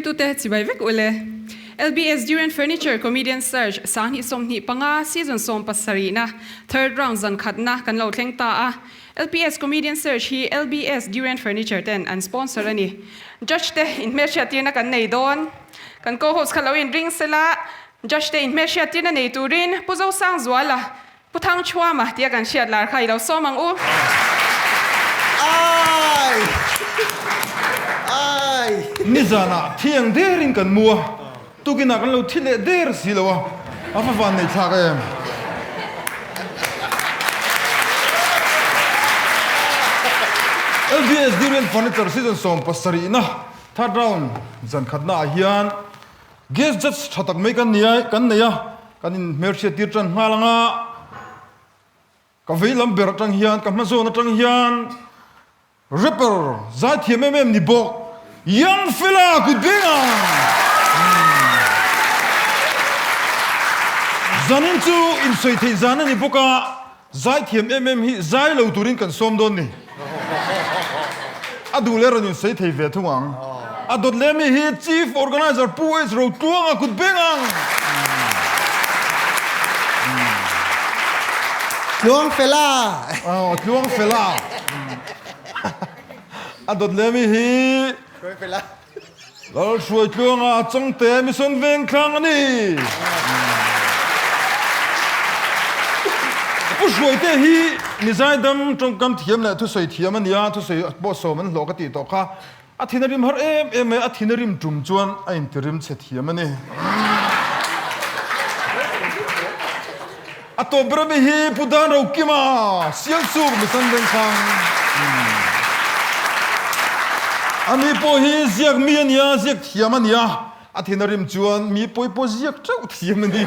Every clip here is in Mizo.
thlirtute chibai vek ule. LBS Durian Furniture Comedian Search 2025 Season 17na Third Round zan khatna kan lo thleng ta a. LPS Comedian Search hi LBS Durian Furniture ten an sponsor a ni. Judge te inhmelhriattirna kan nei dawn. Kan co-host kha lo inring sela, Judge te inhmelhriattirna nei turin Pu Zosangzuala, Pu Thangchhuama tia kan hriat lar kha i lo sawm ang u. Ai! Ai! Nizanah thiang derin kan mu a, tukinah kan lo thi leh der si lo a, a va van nei thlak em? LBS Durian Furniture Season 17 na Third Round zan khatna ah hian Guest judge tha tak mai kan nia kan nei a, kan in hmelhriat tir tan nghal anga ka vei lam ber atang hian ka hma zawn atang hian rapper zaithiam em em ni bawk Young Fella kut beng a zanin chu insawi theih zan a ni bawk a zaithiam em em hi zai lo turin kan sawm dawn ni. A duh leh rawn insawi thei ve thung ang. A dawt leh mi hi Chief Organiser Pu H Rotluanga kut beng ang. Tluang Fela. Aw, Tluang Fela. A dawt leh mi hi Hruai Fela. Lal Hruai Tluanga Chawngte Mission Vengthlang a ni. Pu Hruaite hi mizaidam tawngkam thiam leh thusawi thiam a ni a, thusawi pawh sawm an hlawh ka tih tawh kha. A thin a rim har em em mai, a thin a rim tum chuan a intirim chhe thiam a ni. A tawp ber ami hi Pu Dan Rokima, Sialsuk Mission Vengthlang. Ani pawh hi ziak mi a nia, ziak thiam a nia. A thin a rim chuan mi pawi pawh ziak teuh thiam a ni.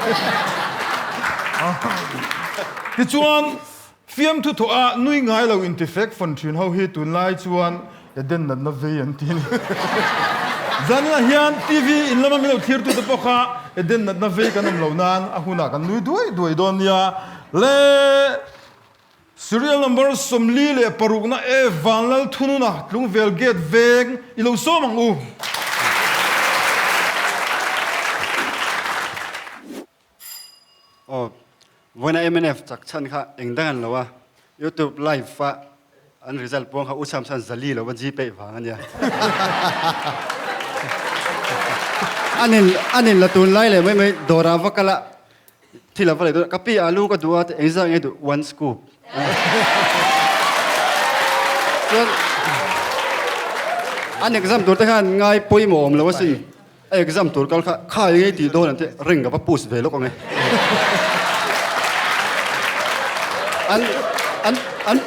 Tichuan, fiamthu thawh a nui ngai lo intifek fawn thin ho hi tunlai chuan Eden natna vei an ti a ni. Zaninah hian TV in lama min lo thlirtute pawh kha Eden natna vei kan awm loh nan a hunah kan nui duai duai dawn nia. Le Serial number 46 na e Vanlal Thununa Tlungvel Gate veng i lo sawm ang u. Aw, vawiina mnf chak chhan kha eng dang an lo a, YouTube live a an result puang kha U Sam chuan zali lo va Gpay vang a nia. An in an in la tun lai leh mai mai dawrah va kal a, thil a va lei dawn a, ka pi alu ka duh a eng zah nge duh one scoop. Chuan an exam tur te khan ngai pawimawh awm lo asin. A exam tur kal kha kha eng ei tih dawn ang te ring ka va post ve lawk ang e. An an an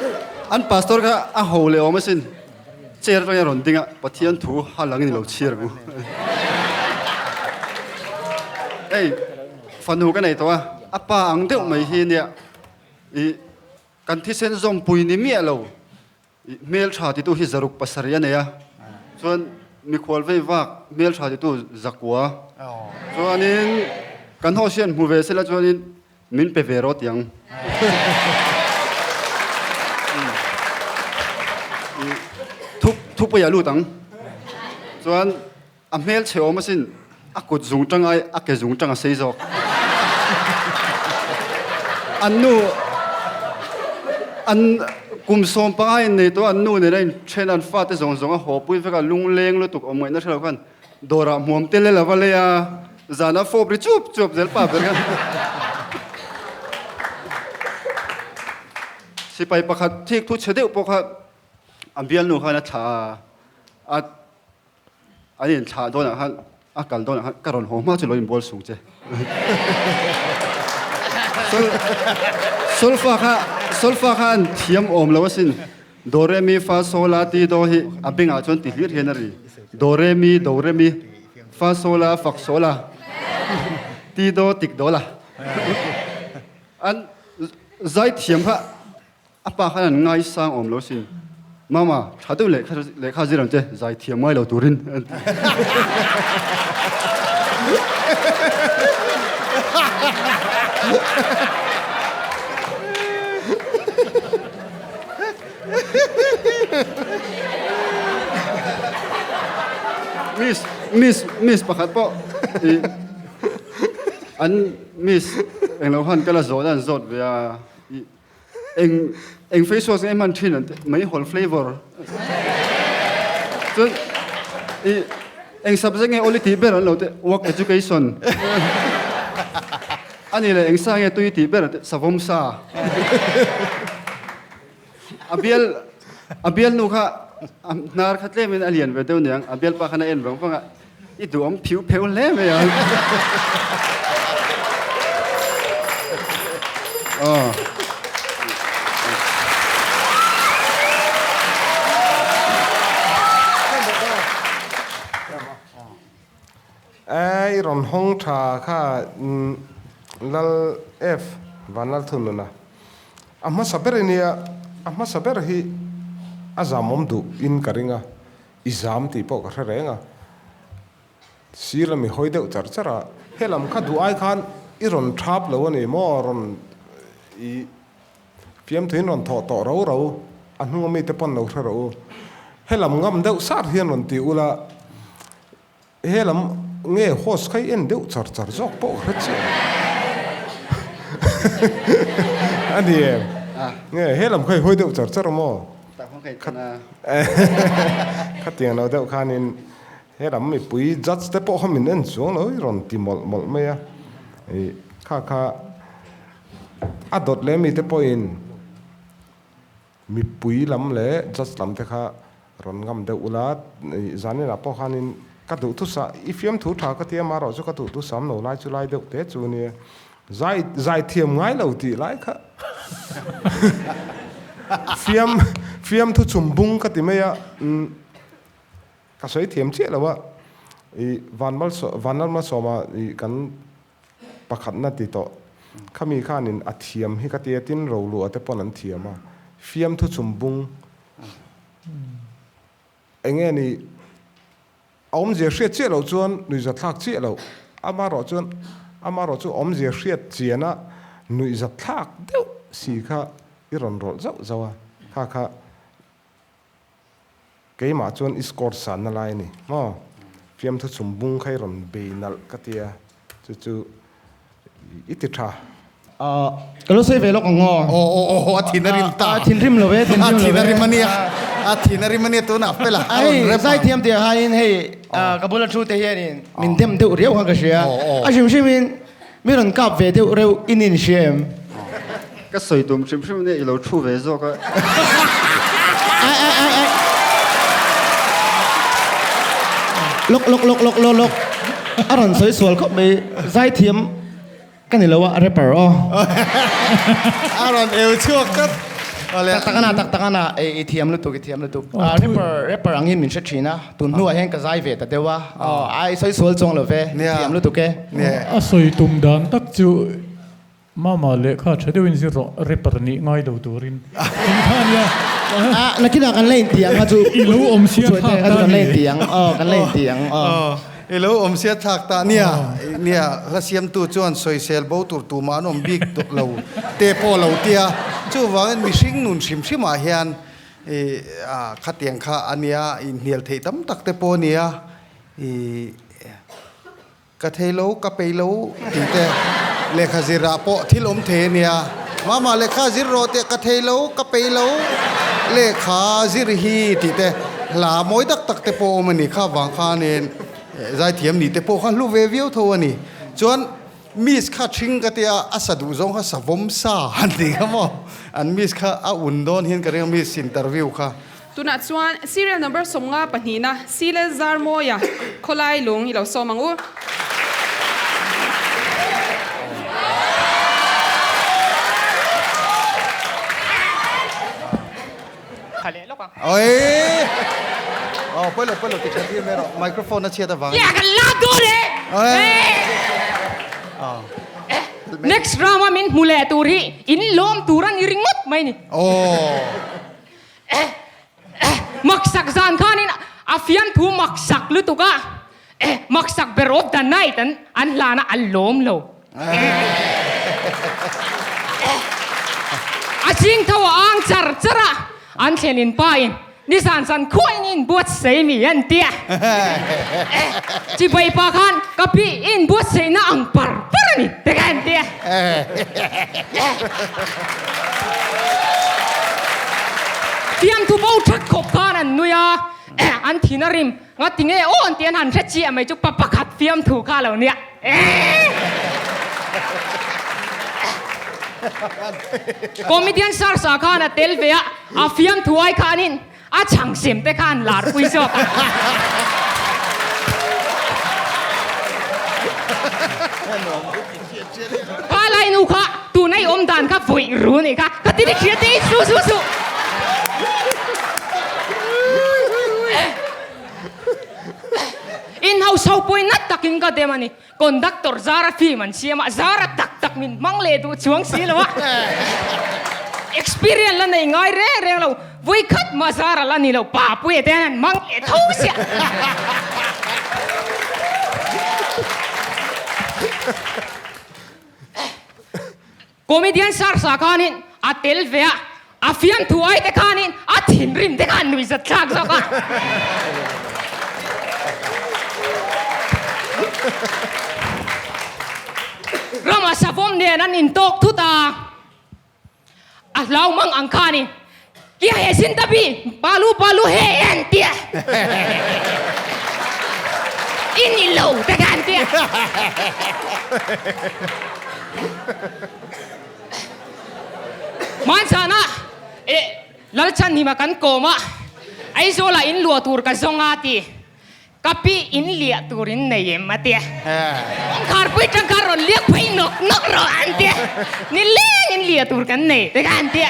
an pastor kha a ho leh awm asin. Chair atangin a rawn ding a, Pathian thu hal angin i lo chhiar ang u. Hei fanu ka nei tawh a, a pa ang deuh mai hi nia i kan thisen zawmpui ni miah lo. Hmeltha titu hi zaruk pasarih a nei a, chuan mikhual vei vak hmeltha titu zakua. Chuanin kan host hian hmu ve sela chuanin min pe ve rawh tiang. Thupui a lut ang. Chuan a hmelchhe awm asin a kut zung tang ai a ke zung tang a sei zawk. An nu an kum sawm panga in nei tawh an nu nena in then an fate zawng zawng a haw pui vek a lungleng lutuk awm ngaihna hrelo khan dawrah hmuam tel ela va lei a zana fawp ri chup chup zel pa ber khan sipai pakhat thik thu chhe deuh pawh kha a bialnu khan a thla a An inthlah dawnah khan a kal dawnah khan ka rawn haw hma chu lo inbual sung che. Solfa kha solfa kha an thiam awm lo asin. Do re mi fa sol la ti do hi a bengah chuan ti hlir hian a ri. Do re mi do re mi fa sol la fak sol la ti do tik do la. An zai thiam kha A pa khan an ngaisang awm lo sin. Mama, tha deuh lehkha lehkha zir ang che, zai thiam ngai lo turin an ti. Miss miss miss pakhat pawh i an miss englo khan ka la zawt a an zawt ve a i eng eng face wash nge hman thin an ti meihawl flavour chuan i eng subject nge awli tih ber an lo ti work education ani leh eng sa nge tui tih ber an ti savawm sa a bial a bialnu kha a hnar kha tlemin a lian ve deuh niang a bialpa khan a en vang vang a i duhawm phiu pheu hle mai a aw I rawn hawng tha kha Lal F Vanlalthununa A hmasa ber ania, a hmasa ber hi a zamawm duh in ka ring a, i zam tih pawh ka hre reng a, sir lam i hawi deuh char char a, helam kha duh ai khan i rawn thap lo a ni maw, rawn i fiamthuin rawn thawh tawh ro ro, a hnunga mite pawn lo hre rawh u, helam ngam deuh sar hian rawn ti ula, He lam nge host kha i en deuh char char zawk pawh ka hre chiah lo. A ni em? Nge he lam kha i hawi deuh char char maw? Khatiang lo deuh khanin he lam mipui judge te pawh kha min en chuang lo i rawn ti mawlh mawlh mai a. Ih kha kha a dawt leh mite pawhin Mipui lam leh judge lam te kha rawn ngam deuh ula, zaninah pawh khanin ka duhthusah i fiamthu tha ka ti a, marawh chu ka duhthusam lo lai chu lai deuh te chu nia, zai zai thiam ngai lo tih lai kha fiam fiamthu chum bung ka ti mai a, ka sawi thiam chiah lo a, i Vanlalmalsawma i kan Pakhatna ti tawh. Khami khanin a thiam hi ka tia tin roluah te pawn an thiam a, fiamthu chum bung enge ni a awmzia hriat chiah loh chuan nuihzatthlak chiah loh, amarawh chuan amarawh chu awmzia hriat chiana nuihzatthlak deuh si kha i rawn rawlh zauh zauh a, kha kha Keimah chuan i score sanna lai a ni maw? Fiamthu chhum bung kha i rawn bei nalh ka ti a, chu chu i ti tha. Ka lo sawi ve lawk ang aw. Aw aw aw a thin a rim ta. A thinrim lo e, thinrim lo e. A thin a rim a nia, a thin a rim a nia tunah fela a rawn rep ang. Zaithiam tih ah khanin hei ka bula thu te hianin min dem deuh riau kha ka hria. A hrim hrimin Mi rawn kap ve deuh reuh in in hria em? Ka sawi tum hrim hrim ania i lo thu ve zawk a. Ai ai ai ai. Lawk lawk lawk lawk lawk lawk. A rawn sawi sual khawp mai. Zaithiam ka ni lo a, rapper aw. A rawn eu chhuak tlat. Tak tak ana tak tak ana i thiam lutuk i thiam lutuk. Rapper rapper angin min hre thin a. Tun hnuah hian ka zai ve ta deuh a, ai sawi sual chuang lo ve, thiam lutuk e. A sawi tum dan tak chu Mama lehkha tha deuhin zir rawh, rapper nih ngai lo turin tih kha a nia. Nakinah kan la inti ang a chu. I lo awm sia thlak ta ni. Kan la inti ang, aw kan la inti ang aw. I lo awm sia thlak ta nia, nia hla siamtu chuan sawisel bo tur tumah an awm bik lo te pawh lo tia, chuvangin mihring nun hrim hrimah hian I khatiang kha a nia, inhnial theih tam tak te pawh a nia, i ka thei lo, ka pei lo tih te lehkha zirah pawh thil awm thei a nia. Mama lehkha zir rawh tih ka thei lo, ka pei lo, lehkha zir hi tih te hla mawi tak tak te pawh awm a ni. Kha vang khanin zaithiam nih te pawh kha hlu ve viau tho a ni. Chuan Miss kha ṭhing ka tia a sa duh zawng kha savawm sa an ti kha maw? An miss kha a un dawn hian ka ring a miss interview kha. Tunah chuan serial number 50 pahnihna Sile Zarmawia khawlai lung i lo sawm ang u. Tha leh lawk ang. Oi! Oh, pawi lo, pawi lo, ti tha tir mai rawh. Microphone a chhiat avang. Ya kan la dawn e! Next round a min hmu leh tur hi in lawm tur a ni ringawt mai ni. Oh. Maksak zan khanin a fiamthu maksak lutuk a. Maksak ber of the night an an hlan a an lawm lo. A ching tho a ang char char a, an thlen in pa in. Nizan zan khuain i inbuatsaih mi an ti a. Chibai pa khan ka pi i inbuatsaihna ang par par a ni te kha an ti a. Fiamthu bo that khawp khan an nui a, an thin a rim. Nga ti nge aw an ti an han hre chiah mai chu pa pakhat fiamthu kha lo nia. Comedian Sarsa khan a tel ve a, a fiamthu ai khanin a chhang sem te khan lar pui zawk a. Kha lai nu kha tuna i awm dan kha vawih ru nih kha ka ti hria te i su su su. In hausa pawhin nat takin ka dem a ni. Conductor zara film an siam a, zara tak tak min hmang leh duh chuang si lo a. Experience la nei ngai reng reng lo, vui khat mah zara la ni lo, pa puia te hian an hmang leh tho siah. Comedian Sarsa khanin a tel ve a, a fiamthu ai te khanin a thinrim te khan nui zat thlak zawk a. Rama savawm nen an intawk thut a, a hlau mang ang khanin Kia he sin ta bi, balu balu he en tia. I ni lo te khan tia. Hmanchhana eh Lalchhanhima kan kawm a, Aizawlah in luah tur ka zawng a ti. Ka pi in liah tur in nei em a tia. Kawngkhar pui tang kha rawn liak phei nawk nawk rawh an tia. Ni leng in liah tur kan nei te kha an tia.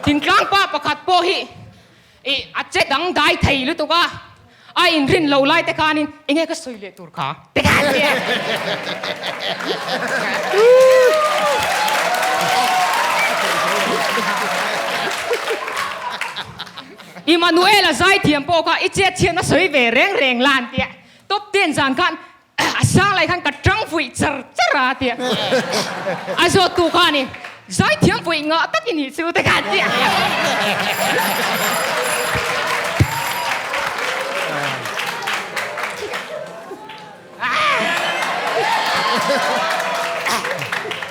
Thingtlang pa pakhat pawh hi Ih, a che dangdai thei lutuk a, a inrin lo lai te khanin enge ka sawi leh tur kha te kha an ti a. Immanuel-a zaithiam pawh kha i chet chhiatna sawi ve reng reng la an ti a, top ten zan khan A sang lai khan ka tang vuih char char a tia. A zawt tu kha ni zaithiam vuih ngah tak i nih chu te khan tia.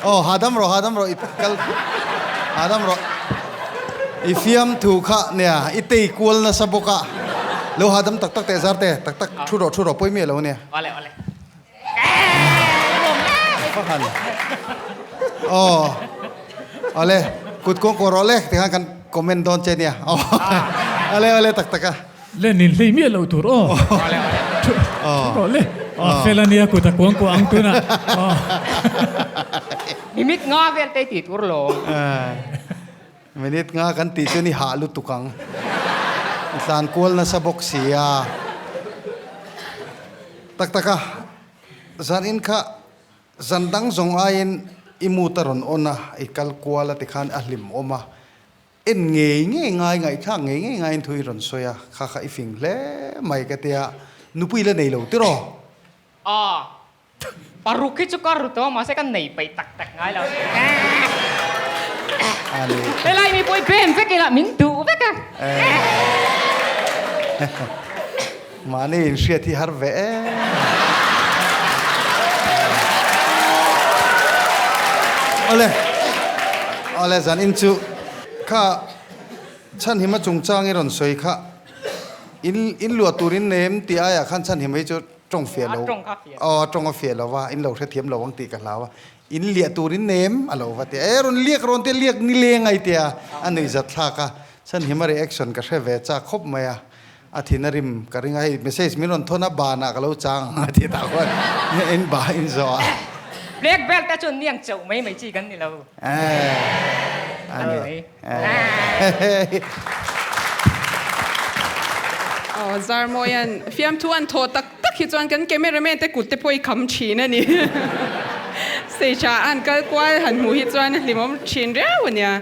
Aw hahdam rawh hahdam rawh i kal hahdam rawh i fiamthu kha nia i tei kual nasa bawk a lo hahdam tak tak teh zar te tak tak thu rawh thu rawh pawi miah lo ania. Awle awle. Aw awle kut kuang kuah rawh le tikhan kan comment dawn che nia aw awle awle tak tak a. Le nin hlei miah loh tur aw. Thu rawh le. Aw fel ania kut a kuang kuah ang tunah aw. Minute nga vel te tih tur lo. Minute nga kan tih chuan i hah lutuk ang. I tlan kual nasa bawk si a. Tak tak a, zan in kha zan dang zawng aiin i mood a rawn on a, i kal kual a tikhan a hlim awm a. En ngei ngei ngai ngaihthlak ngei ngei ngaiin thu i rawn sawi a, kha kha i fing hle mai ka tia, nupui la nei lo tiraw? Aw, paruk hi chu ka ru tawh a, mahse ka nei peih tak tak ngai lo. Helai mi pawh i bem vek ila min duh vek a. Mahni inhriat hi har ve em. Awle, awle zan in chu kha chhanhima chungchang i rawn sawi kha in in luah tur in nei em tih aiah khan chhanhima hi chu tawng fiah lo aw a tawng a fiah lo va in lo hrethiam lo ang tih ka hlau a in liah tur in nei em a lo va tia e rawn liak rawn tia liak ni leng ai tia a nuihzat thlak a chhanhima reaction ka hre ve chak khawp mai a. A thin a rim ka ring a, hei message min rawn thawn a, banah ka lo chang ang a ti tah khuan in ba in zawh a. Black belt te chuan niang chauh mai mai chi kan ni lo. Eh, a ni. Aw Zarmawian fiamthu an thaw tak tak hi chuan kan cameraman te kut te pawh i kham thin a ni. Stage ah an kal kual han hmuh hi chuan a hlimawm thin riau a nia.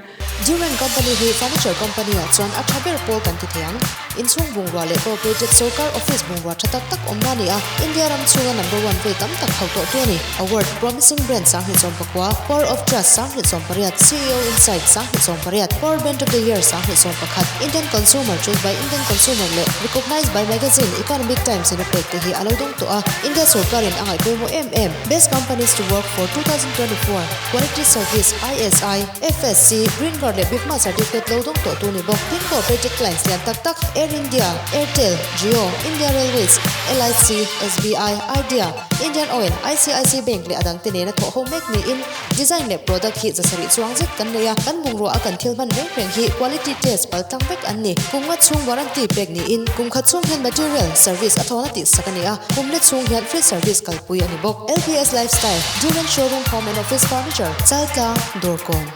Durand Company hi furniture company ah chuan a tha ber pawl kan ti thei ang. Inchhung bungrua leh corporated sorkar office bungrua tha tak tak awmna a ni a, India ram chhunga number one vei tam tak hauh tawhtu a ni. Award, Promising Brand 2019, Power of Trust 2018, CEO Insight 2018, Power Brand of the Year 2021, Indian Consumer Choice by Indian Consumer leh Recognized by Magazine Economic Times in a pek te hi a lo dawng tawh a, India sorkarin a ngaih pawimawh em em. Best Companies to Work for 2024, Quality Service, ISI, FSC, Green Guard leh Bikma Certificate lo dawng tawh tu ni bawk. Tin Cooperative Clients lian tak tak Air India, Airtel, Jio, India Railways, LIC, SBI, Idea, Indian Oil, ICIC Bank leh a dangte nena thawh ho mek niin design leh product hi zasarih chuang zet kan nei a, kan bungrua a kan thil hman reng reng hi quality test pal tlang vek an ni. Kum nga chhung warranty pek niin kum khat chhung hian material, service a thawn a tihsak a ni a, kum let chhung hian free service kalpui a ni bawk. LPS Lifestyle, Durand Showroom Home and Office Furniture, Chaltlang, Dawrkawn.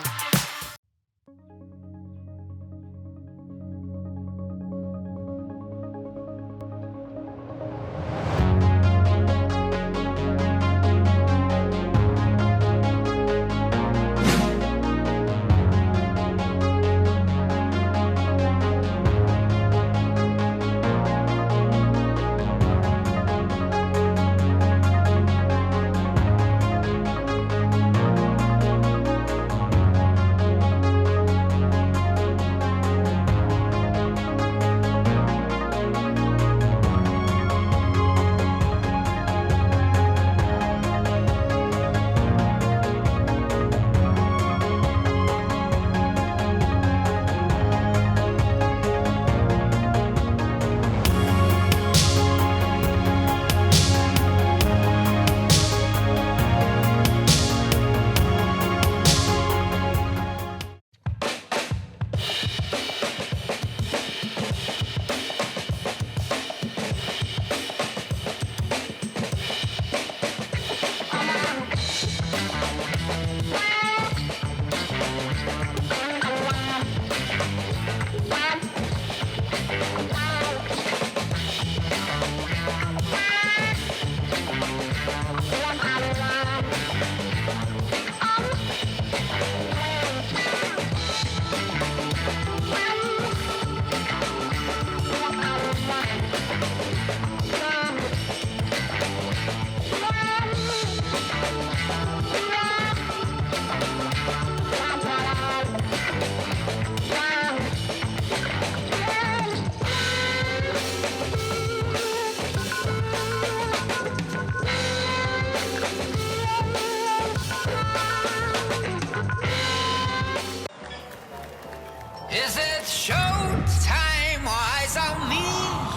Is it show time or eyes on me?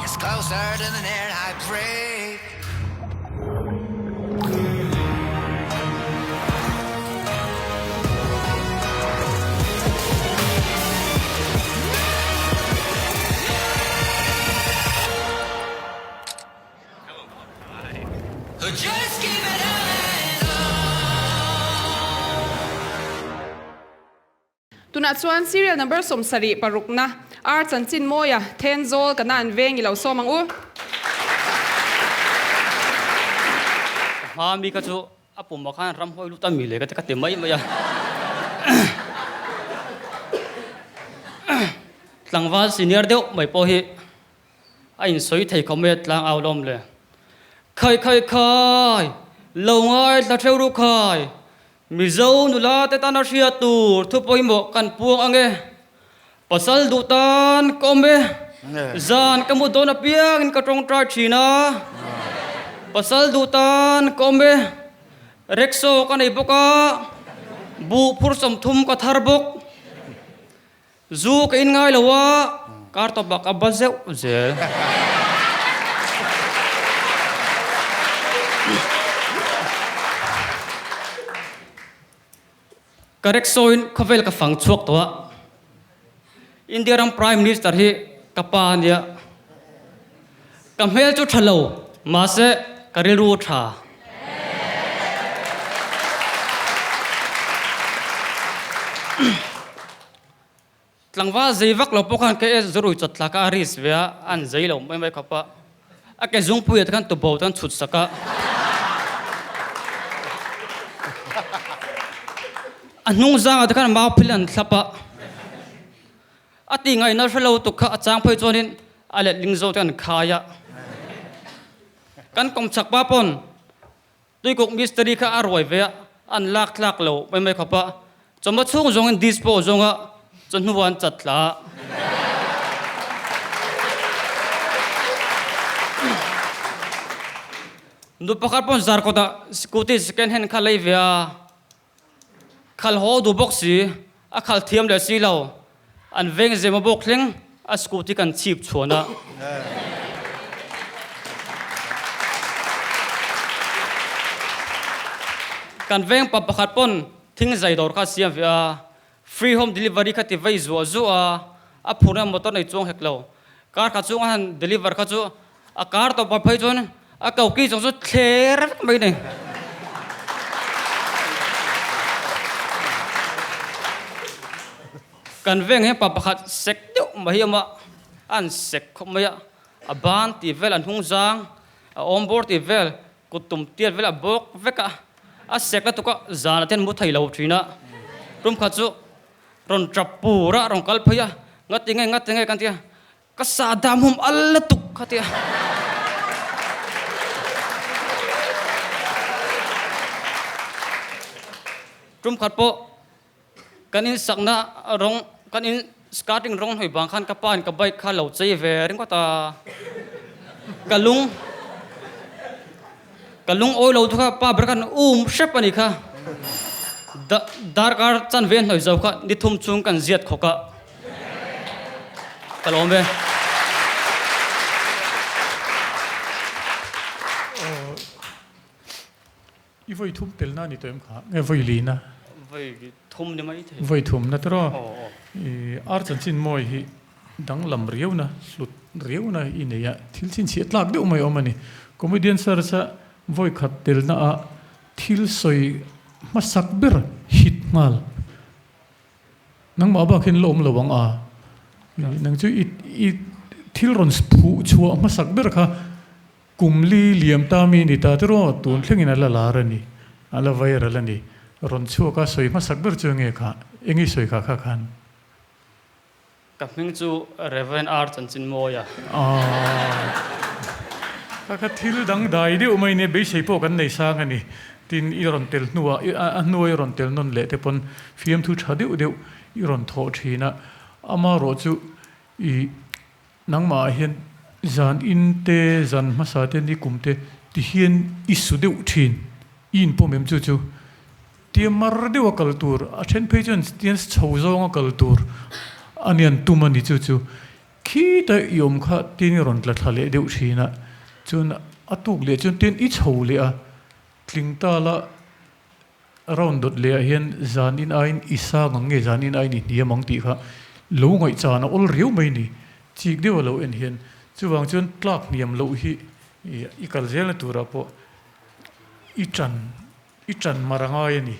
It's closer to the net I break. Just keep it on Tunah chuan serial number 76 na Ar chanchin mawia Thenzawl kana an veng i lo sawm ang u. Ka hma mi kha chu a pum ah khan ramhawi lut a mi le ka ti ka ti mai mai a. Tlangval senior deuh mai pawh hi A insawi thei khawp mai a tlang au lawm le. Khai khai khai, lo ngaithla theu ru khai, Mizo nula te tana hriat tur thu pawimawh kan puang ang e. Pasal duh tan ka awm e, zan ka mu dawn apiangin ka tawngtai thin a. Pasal duh tan ka awm e, reksaw ka nei bawk a, buh phur 30 ka thar bawk. Zu ka in ngai lo a, kar tawp ah ka ba zeuh zel. Ka rek sawiin khawvel ka fang chhuak tawh a, India ram Prime Minister hi ka pa a nia. Ka hmel chu tha lo, mahse ka rilru tha. Tlangval zei vak lo pawh khan KS Zurui chawt tla kha a risk ve a, an zei lo mai mai khawp a. A ke zungpuiah te khan tubo te khan chhut sak a. A hnung zangah te khan mau phil an thlap a. A ti ngaihna hre lo tuk kha a chang phei chuanin a letling zo te an khai a. Kan kawmchak pa pawn Tuikuk mistiri kha a ruai ve a, an lak tlak lo mai mai khawp a. Chawhma chhung zawngin dispo zawnga chawhnu an chat tla a. Nu pakhat pawn zarkawtah scooty second hand kha lei ve a. Khal haw duh bawk si, a khal thiam leh si lo. An veng zema bawk thleng a scooty kan chhip chhuan a. Kan veng pa pakhat pawn thing zai dawr kha a siam ve a, free home delivery kha ti vei zuah zuah a, a phurna motor nei chuang hek lo. Kar khat chhunga han deliver kha chu A kar tawp a phei chuan a koki zawng chu thler vek mai a ni. Kan veng hian pa pakhat sek deuh mai hi a awm a, a an sek khawp mai a, a ban tih vel, a hnung zang, a awm bawr tih vel, kut tum tiat vel a bawk vek a, a sek lutuk a, zanah te hian mu thei lo thin a, tum khat chu rawn tap pur a, rawn kal phei a, ngati nge ngati nge kan ti a, Ka sa dam hum al lutuk kha tia. Tum khat pawh kan in sakna rawng kan in skirting rawng hnawih vang khan ka pa in ka bike kha lo chei ve ringawt a. Ka lung ka lung awi lo thu kha pa ber khan um hrep a ni kha. Darkar chanve hnawih zo kha ni thum chung kan ziat khawk a. Ka lawm ve. I voi thum tel na ni tawh em kha? Nge voi li na? Voi thum ni mai thei. Voi thum na tawh. I ar chanchin mawi hi danglam riau na, hlut riau na i nei a, thil chhinchhiah tlak deuh mai awm a ni. Comedian search a voi khat tel na ah thil sawi hmasak ber hit nghal. Nangmah bak hian la awm lo ang a, nang chu i i thil rawn phuh chhuah hmasak ber kha kum li liam ta mi ni ta tiraw tun thlengin a la lar a ni, a la viral a ni. Rawn chhuak a sawi hmasak ber chu enge kha, enge i sawi kha kha khan? Ka hming chu Rev. R. Chanchinmawia. Kha kha thil dang dai deuh mai nia beisei pawh kan nei sang a ni. Tin, i rawn tel hnuah, a hnua i rawn tel nawn leh te pawn fiamthu tha deuh deuh i rawn thawh thin a. Amarawh chu i nangmahah hian zan in te, zan hmasa te, ni kum te ti hian i su deuh thin. I inpawm em chu chu? Tia mar deuh a kal tur, a then phei chuan tian chho zawng a kal tur a nian tum a ni chu chu khita i awm kha tin i rawn tla thla leh deuh thin a, chuan a tuk leh chuan tin i chho leh a, tling ta la round dawt leh ah hian zan in aiin i sang ang nge zan in aiin i hniam ang tih kha lo ngaihchan a awl riau mai ni, chik deuh a lo en hian chuvang chuan tlak hniam loh hi i kal zelna turah pawh i tan I ṭan mar a ngai a ni.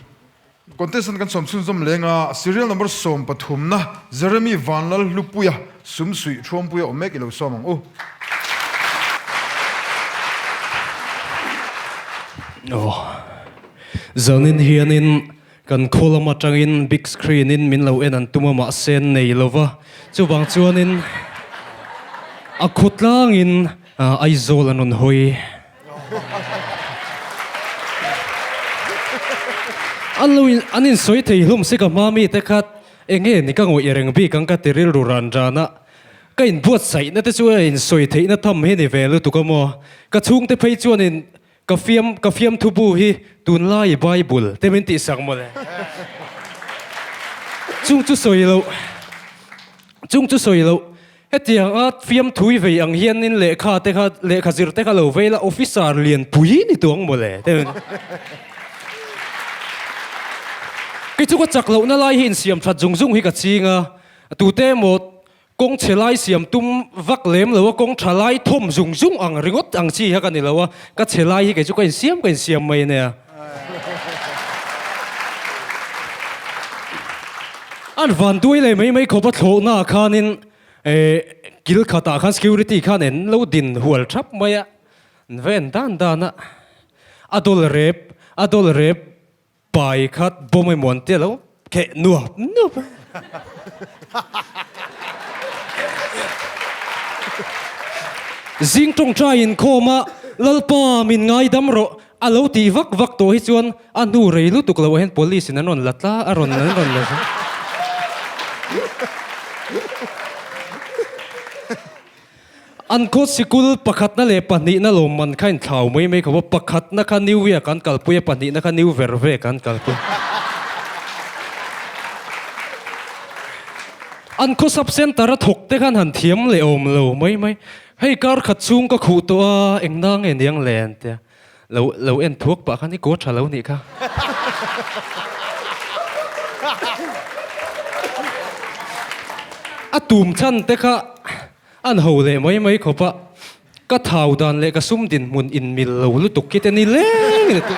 Contestant kan sawm chhunzawm leng a, serial number sawmpathumna Jeremy Vanlalhlupuia sumsuih thuampuia awm mek i lo sawm ang u. Aw. Zanin hianin kan khaw lam atangin big screen in min lo en an tum a mahse an nei lo va, chuvang chuanin a khaw tlangin Aizawl an rawn hawi. An lo in an insawi thei hlawm se ka hma mi te kha eng nge ni ka ngawih reng bik ang ka ti rilru ran ran a, ka inbuatsaihna te chu a insawi theihna tham hi ni ve lutuk a maw? Ka chhungte phei chuanin ka fiam ka fiamthu bu hi tunlai Bible te min tihsak mawle. Chung chu sawi loh chung chu sawi loh Hetiang a fiamthui vei ang hianin lehkha te kha lehkha zir te kha lo vei la officer lian pui ni tuang mawle te Kei chu ka chak lohna lai hi insiam that zung zung hi ka ching a, tute emaw kawng chhe lai siam tum vak lem lo a kawng tha lai thawm zung zung ang ringawt ang chi kha ka ni lo a, ka chhe lai hi kei chu ka insiam ka insiam mai ania. An van duai leh mai mai khawp a thlawhna ah khanin eh kil khatah khan security khan en lo din hual thap mai a, an va en dan dan a, a dawl rep a dawl rep pai kha bawm emaw an tia lo kheh nuap nuap a. Zing tawngtai inkhawm a, Lalpa min ngaidam rawh a lo tih vak vak tawh hi chuan a hnu rei lutuk loh ah hian police in an rawn la tla a rawn an rawn la zel. An khaw sikul pakhatna leh pahnihna lawmman kha inthlau mai mai khawp a, pakhatna kha New Year kan kalpui a, pahnihna kha New Verve kan kalpui. An khaw sub centre a thawk te khan han thiam leh awm lo mai mai. Hei kar khat chhung ka khuh tawh a, eng na nge niang le an tia. Lo lo en thuak pah khan i kaw tha lo nih kha. A tum chhan te kha An ho leh mai mai khawp a, ka thau dan leh ka sum dinhmun inmil lo lutuk khi te ni leng in a ti.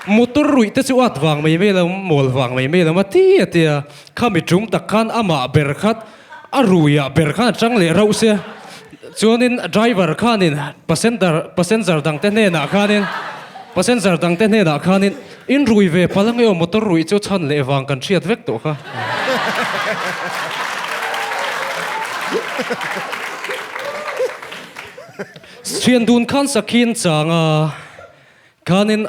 Motor ruih te chu at vang mai mai lo, mawl vang mai mai lo a ti a ti a, khami tum tak khan amah ber khat a ruiah ber khan a chang leh rauh sia, chuanin driver khanin passenger passenger dangte hnenah khanin passenger dangte hnenah khanin in rui ve palh ange aw motor ruih chu chhan leh vang kan hriat vek tawh kha. Thian dun khan sakhi an chang a, khanin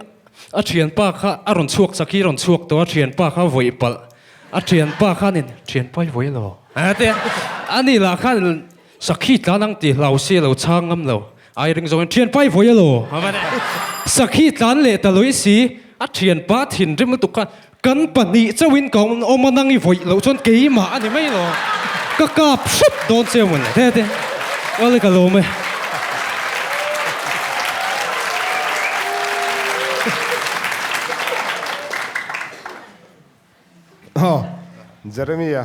a thianpa kha a rawn chhuak sakhi rawn chhuak tawh a thianpa kha vawi palh A thianpa khanin, Thianpa i vawi lo. A ti a. Ani lah khan sakhi tlan ang tih hlau si lo chhang ngam lo. Ai ring zawngin, Thianpa i vawi alo. A va ti a. Sakhi tlan leh ta lawih si, a thianpa thinrim lutuk khan, Kan pahnih chauhin ka awm a, nang i vawih loh chuan keimah a ni mai lo. Ka kap hrep dawn che mawle. Te te. Awle ka lawm e. Aw, Jeremia,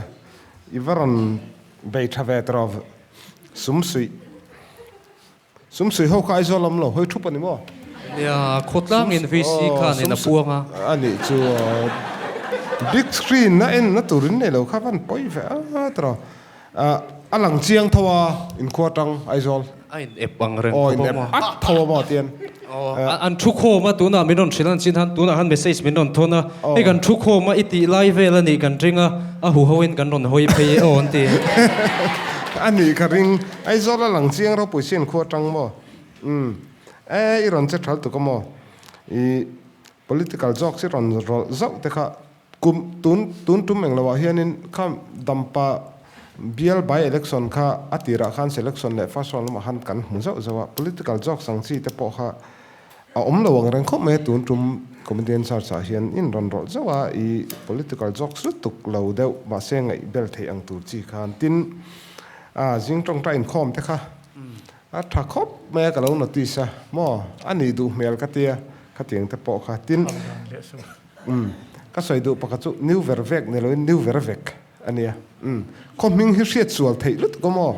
i va rawn bei tha ve tawh sum suih. Sum suih ho kha Aizawl awm lo, hawi thup a ni maw? Nia, khawtlangin VC khanin a puang a. A nih chu big screen a en na turin nei lo kha van pawi ve a tawh. A lang chiang tho a, inkhua tang Aizawl. A in ep ang reng khawp a maw? Aw, in ep at tho a maw tian. An thu khawm a, tunah min rawn hrilh a, chin han tunah han message min rawn thawn a, hei kan thu khawm a i tih lai vel a nih kan ring a, a huho in kan rawn hawi phei e aw an ti. A nih ka ring, Aizawl a lang chiang ropui si inkhua tang maw? Umm, e i rawn che thal tuk a maw? I political jokes i rawn rawlh zauh te kha Kum tun tun tum eng loah hianin kha dampa bial by election kha a tirah khan selection leh first round lamah khan kan hmu zauh zauh a, political jokes ang chi te pawh kha a awm lo ang reng khawp mai a, tun tum comedian search ah hian in rawn rawlh zauh a, i political jokes lutuk lo deuh mahse ngaih bel theih ang tur chi khan tin a zing tawngtai inkhawm te kha a tha khawp mai a ka lo notice a maw a nih duh hmel ka tia khatiang te pawh kha tin. Umm, ka sawi duh pakhat chu new ver vek ni loin new ver vek a nia. Umm, khaw hming hi hriat sual theih lutuk a maw?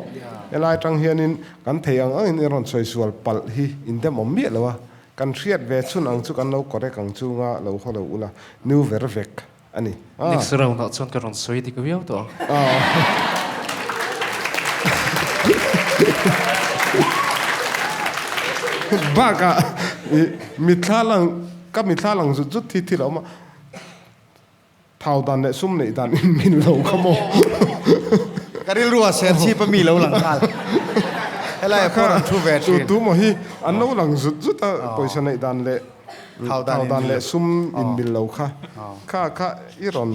Helai atang hianin kan thei ang angin i rawn sawi sual palh hi indemawm miah lo a, kan hriat ve chhun ang chu kan lo correct ang chunga lo haw lo ula, new ver vek a ni. Ah. Next round ah chuan ka rawn sawi dik viau tawh ang. Ah. Bakah i mitthla lang Ka mithla lang zut zut hi thil a awm a, thau dan leh sum neih dan in min lo kha maw. Ka rilru a ser chhip a mi lo lang nghal. Helai ah pawh rawn thu ve thin. Tu maw hi an lo lang zut zut a, pawisa neih dan leh thau dan leh sum in mil lo kha. Kha kha i rawn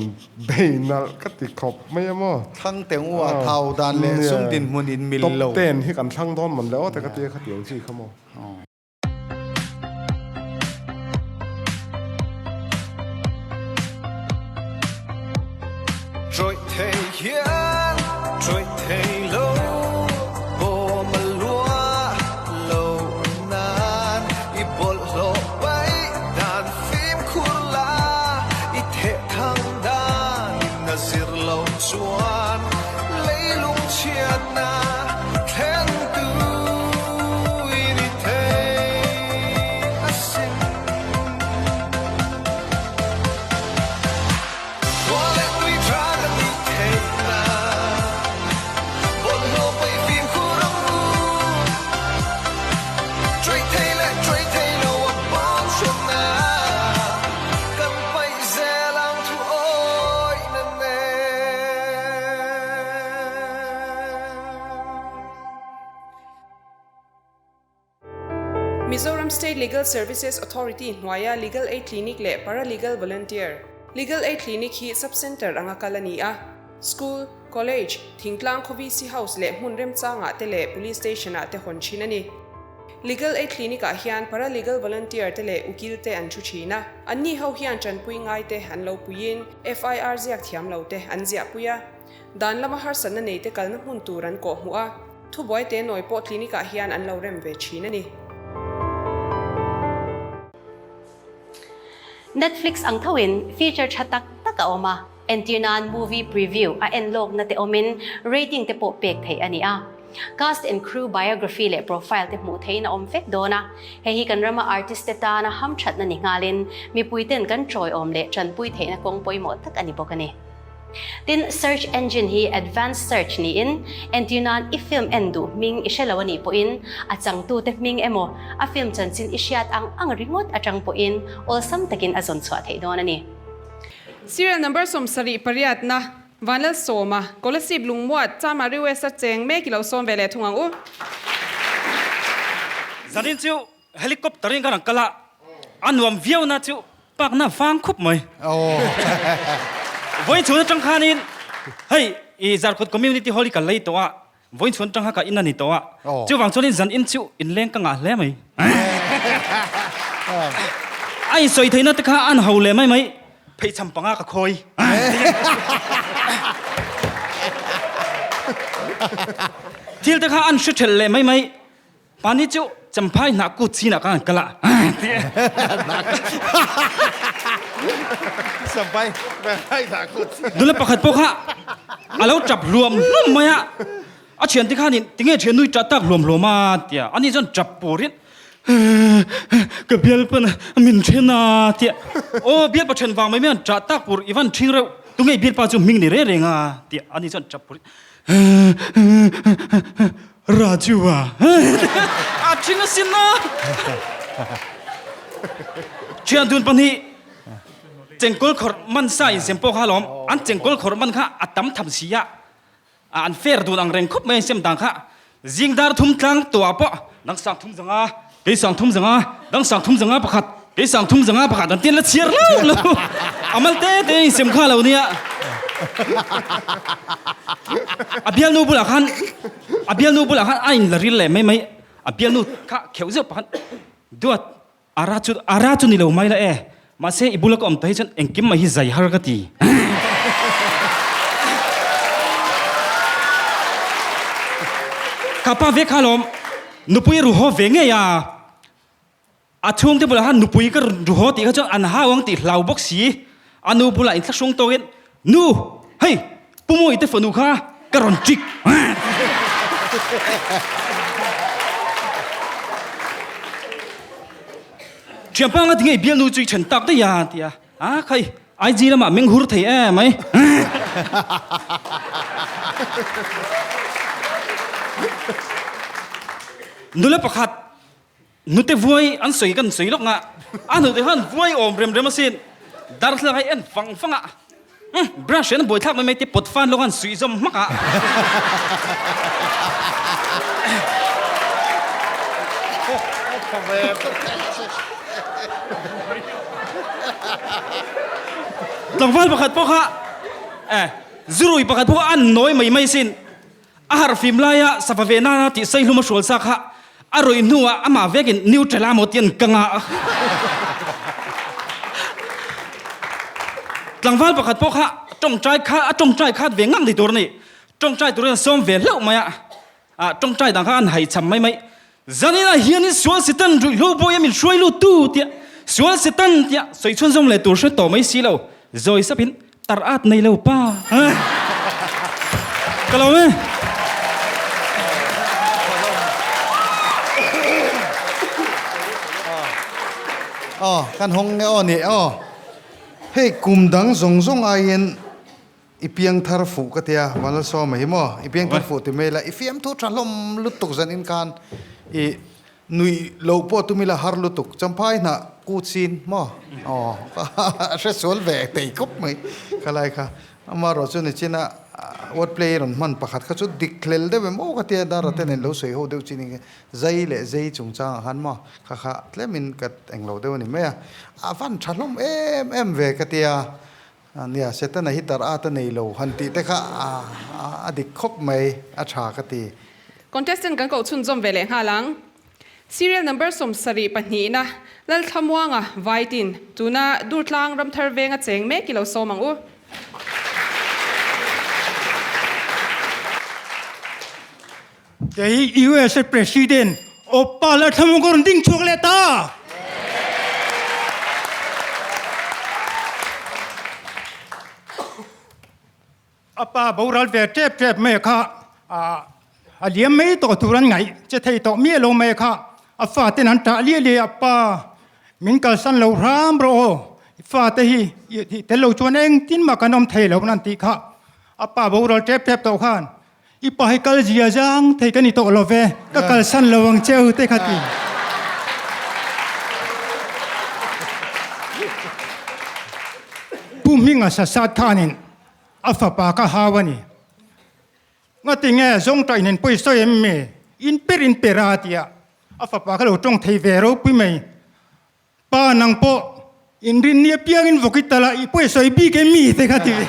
bei nalh ka ti khawp mai a maw. Thlang teng u a, thau dan leh sum dinhmun in mil lo. Top ten hi kan thlang dawn mawn le aw te ka tia khatiang chi kha maw. Trawih thei hian trawih thei lo bawm a lua lo nan i bawlhhlawh paih dan fimkhur la i theh thang dan in a zir lo chuan leilung chhiatna thlen tu i ni thei asin. Khua leh tui tha ka tih theih nan. Mizoram State Legal Services Authority hnuaia Legal Aid Clinic leh Paralegal Volunteer, Legal Aid Clinic hi Sub-Centre anga kal a ni a. School, College, thingtlang khaw VC House leh hmun remchangah te leh Police Station ah te hawn thin a ni. Legal Aid Clinic ah hian Paralegal Volunteer te leh ukil te an thu thin a. Anni ho hian tanpui ngai te an lo puiin FIR ziak thiam lo te an ziahpui a. Dan lama harsatna nei te kalna hmun tur an kawh hmuh a, thubuai te nawi pawh clinic ah hian an lo rem ve thin a ni. Netflix ang thoin feature tha tak tak a awm a, entir nan movie preview a en lawkna te awmin rating te pawh pek theih a ni a. Cast and crew biography leh profile te hmuh theihin a awm vek dawn a, hei hi kan rama artist te tana hamthatna ni nghalin mipuiten kan tawiawm leh tanpui theihna kawng pawimawh tak a ni bawk a ni. Tin, search engine hi advanced search niin, entir nan i film en duh hming i hre lo a nih pawhin a changtute hming emaw a film chanchin i hriat ang ang ringawt atang pawhin awlsam takin a zawn chhuah theih dawn a ni. Serial number 70 pariatna, Vanlalsawma, Kolasib Lungmuat, Chamari West a cheng mek i lo sawm ve leh thung ang u. Zanin chu Helicopter in kan ang kal a, a nuam viau na chu park na vang khup mai. Vawiin chhun atang khanin hei i Zarkawt Community Hall hi ka lei tawh a, vawiin chhun atang kha ka in a ni tawh a, chuvang chuanin zan in chu inleng ka ngah hle mai. A insawi theihna te kha an ho leh mai mai, pheichham panga ka khawi. Thil te kha an hre thelh leh mai mai. Pani chu Champhai hnah kut chin ah khan kal a. Champhai hnah kut chin. Nula pakhat pawh kha a lo tap hluam hluam mai a. A thiante khanin tinge thian nui tah tak hluam hluam a tia. Ani chuan tap purin ka bialpan min then a tia. Aw bialpa then vang mai mai an tah tak pur i van thing reuh. Tunge i bialpa chu hming ni reng reng a tia. Ani chuan tap purin Raju a a thing asin a thian dun pahnih chengkawl khawrh man sa insem pawh kha alawm an chengkawl khawrh man kha a tam tham si a an fair dun ang reng khawp mai insem dan kha zing dar thum tlang tuah pawh dang sang thum zanga Kei sang thum zanga, dang sang thum zanga pakhat, kei sang thum zanga pakhat an tian la chhiar lo lo. A mal te te in sem kha lo nia. A bialnu bulah khan a bialnu bulah khan a in la ril leh mai mai. A bialnu kha kheuh zeuh pakhat duat ara chu ara chu ni lo mai la e. Mahse i bula ka awm ta hi chuan engkim mai hi zai har ka ti. Ka pa ve kha lawm nupui a ruhaw ve ngei a, a chhungte bulah khan nupui ka ruhaw tih kha chuan an hau ang tih hlau bawk si, a nu bulah inthlahrung tawkin Nu hei Pu Mawii te fanu kha ka rawn ṭik. Thianpa anga tinge i bialnu chu i then tak daih a ti a, a khai IG lamah meng hur thei em mai. Nula pakhat hnute vuai an sawi kan sawi lawk nga, a hnute khan vuai awm rem rem asin darthlalang hi en fang fang a. Umm brush hian a buai thlak mai mai te pot fan lawk an suih zawm hmak a. Tlangval pakhat pawh kha eh zurui pakhat pawh kha a nawi mai mai sin. A harh fim laia sava ve nana tih Saihlum a hrual sa kha a rawih hnuah amah vekin neutral a maw ti an kang a. Tlangval pakhat pawh kha tawngtai kha a tawngtai khat ve ngang ni tur a ni. Tawngtai turin a sawm ve hlauh mai a, ah tawngtai dang kha an haihcham mai mai. Zaninah hianin sual Satan ruihhlo bawi a min hruai lut tu tia sual Satan tia sawi chhunzawm leh tur hre tawh mai si lo zawi sapin tar at nei lo pa ka lo e. Aw kan hawng nge aw ni aw hei kum dang zawng zawng aiin I piangthar fuh ka tia, Vanlalsawma hi maw? I piangthar fuh ti mai la, i fiamthu tha hlawm lutuk zan in khan i nuih loh pawh tum ila har lutuk, Champhai hnah ku chin maw? Aw a hre sual ve thei khawp mai khalai kha. Amaherawh chu nichina word play rawn hman pakhat kha chu dik hlel deuh em aw ka tia Dara te nen lo sawi ho deuh chi ni zai leh zei chungchangah khan maw kha kha tlemin ka englo deuh a ni mai a, a van tha hlawm em em ve ka tia nia Setana hi tar at a nei lo han tih te kha a dik khawp mai a tha ka ti. Contestant kan koh chhunzawm ve leh nghal ang. Serial number 72 na Lalthlamuanga Vaitin tuna Durtlang Ramthar venga cheng mek i lo sawm ang u. Kei USA President Opa Lalthlamuanga rawn ding chhuak leh ta! A pa boral ve tep tep mai kha a liam mai tawh tur an ngaih che thei tawh miah lo mai kha a faten an tah liah liah a pa min kalsan lo hram rawh aw i fate hi i tel lo chuan engtin mah kan awm thei lo an tih kha a pa boral tep tep tawh khan i pa hi kal zia zang thei ka ni tawh lo ve ka kalsan lo ang cheu te kha ti. Pu Hminga sasat khanin A fapa ka hau a ni. Ngati nge zawngṭah in in pawi sawi em mi? In per in per a tia a fapa ka lo ṭawng thei ve ropui mai. Pa nang pawh in rin ni apiang in vawk i tal a, i pawi sawi bik em mi te kha ti ve.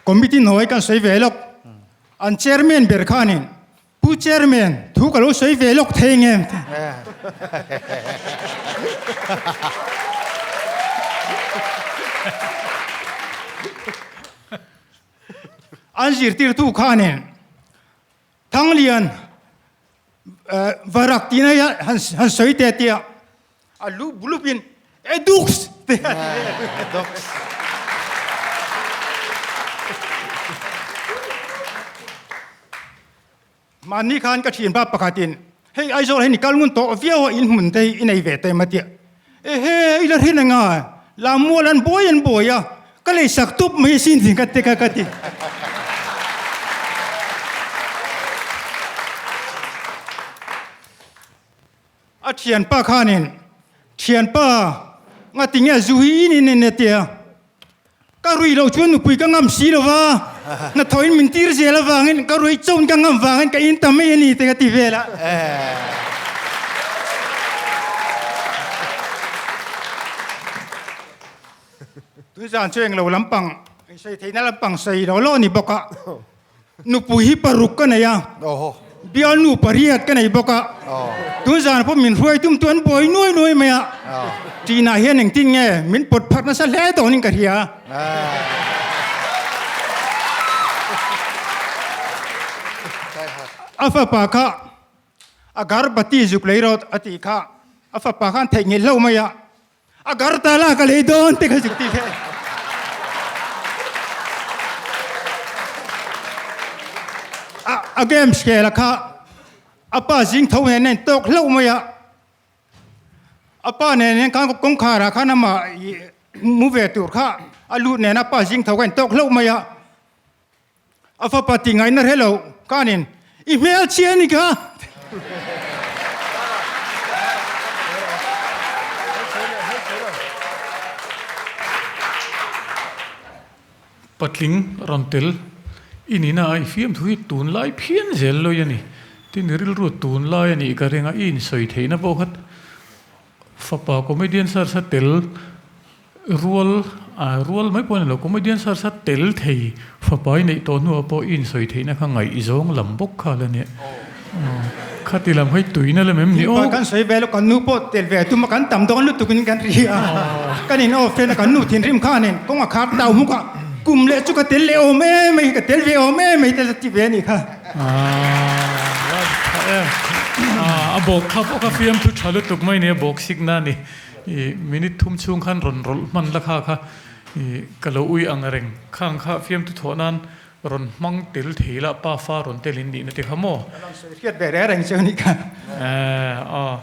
Committee hnuai kan sawi ve lawk. An chairman ber khanin Pu Chairman, thu ka lo sawi ve lawk thei ngem? An zirtirtu khanin Thanglian varak tihna hi han sawi teh tia a lu bulupin Edux te a ti ve. Edux. Mahni khan ka thianpa pakhatin, Hei Aizawl hei ni kal ngun tawh viau a in hmun te hi i nei ve ta em a tia. Ehe, i la hrin anga, Lammual an buai an buai a, ka lei sak tup mai asin tih ka ti ka ka ti. A thianpa khanin, Thianpa, ngati nge zu hi in in in a tia. Ka rui lo chuan nupui ka ngam si lo va, hnathawhin min tir zel avangin ka rui chawn ka ngam vangin ka in ta mai a ni te ka ti vel a. Tun zan chu englo lampang, sawi theihna lampang sawi lo lo a ni bawk a. Nupui hi paruk ka nei a, bialnu pariat ka nei bawk a, tun zan pawh min hruai tum tu an buai nuai nuai mai a, ṭinah hian engtin nge min pawt phat nasa hle dawnin ka hria. A fapa kha a garbati zuk lei rawt a tih kha a fapa khan theihnghilh hlauh mai a, A gar ta la ka lei dawn te kha zuk ti khe. A a game khel a kha a pa zing tho nen a in tawk hlauh mai a. A pa nen hian khan kawngkhar ah khan amah mu ve tur kha a lut nen a pa zing tho kha a in tawk hlauh mai a. A fapa ti ngaihna hre lo kanin i hmel chhia ni kha. Patling rawn tel i nihna a i fiamthu hi tunlai phian zel lawih a ni. Tin rilru tunlai a nih ka ring a, i insawi theihna pawh kha fapa comedian search a tel Rual, rual mai pawh a ni lo, comedian search a tel thei fapa i neih tawh hnuah pawh i insawi theihna kha ngaihzawng lam bawk kha la nia. Khati lam kha i tuina lam em ni aw? Kan sawi ve lo, kan nu pawh tel ve tum a, kan tam dawn lutukin kan ri a, kan in off ṭhen a, kan nu thinrim khanin kawng a khar tau hmuk a, kum leh chu ka tel leh awm em mai, ka tel ve awm em mai te ti ve a nih kha. A bawk kha pawh kha fiamthu ṭha lutuk mai nia, bawk sikna a ni. I minute thum chhung khan rawn rawlh hman la kha kha i ka lo ui ang reng khang kha fiamthu thawh nan rawn hmang tel thei la pa fa rawn tel in nihna te kha maw? Ka rawn sawi hriat ve reng reng chu a nih kha. Aw.